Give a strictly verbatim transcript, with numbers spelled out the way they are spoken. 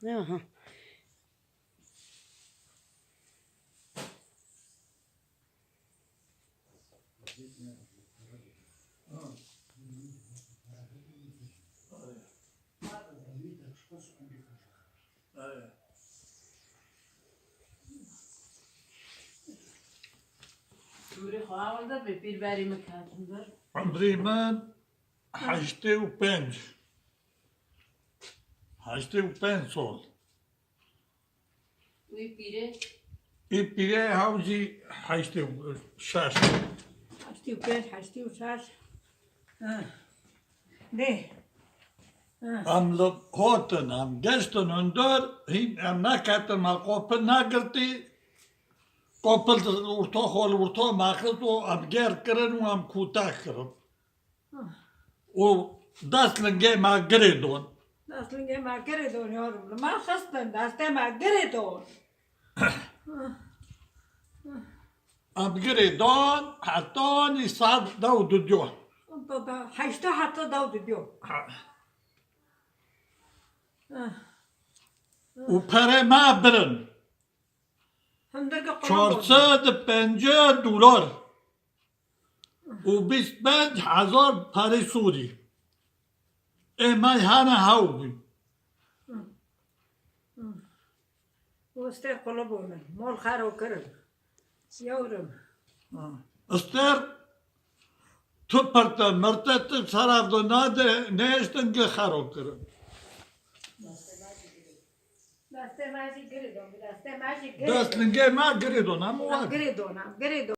Aha. Tûrê xwe ewil de bê pîr berî min ketin vir. Umrî min heştê û pênc. Heştê û pênc sal. Wî pîrê? Ê pîrê hew jî heştê û şeş. Heştê û pênc, heştê û şeş. Ha. Dê. Ha. Em li hotin, em geştin hundir, hîn em neketin, me qopil negirtî. Qopil orta xwe li orta me xist û em gêr kirin û em kûte kirin. Û dest lingê me girê don. Dest lingê me girê don, yarim. Li me xistin, destê me girê don. Em girê don, heta nî saet deh û dudiyo. Heşta heta deh û dudiyo. Ha. Û perê me birin. Hundirke qulab çar sed û pêncî dolar û bîst pênc hezar perê Sûrî. Ê me hene hew bûn. Û stêr qulab bûn. Mol xero kirin. Yewrim. Stêr tu pirte mirte tu serav de nade, nêştin gi xero kirin. Destê me jî girê don, destê me jî girê don. Dest lingê me girê don, hemû wan. Girê don, girê don.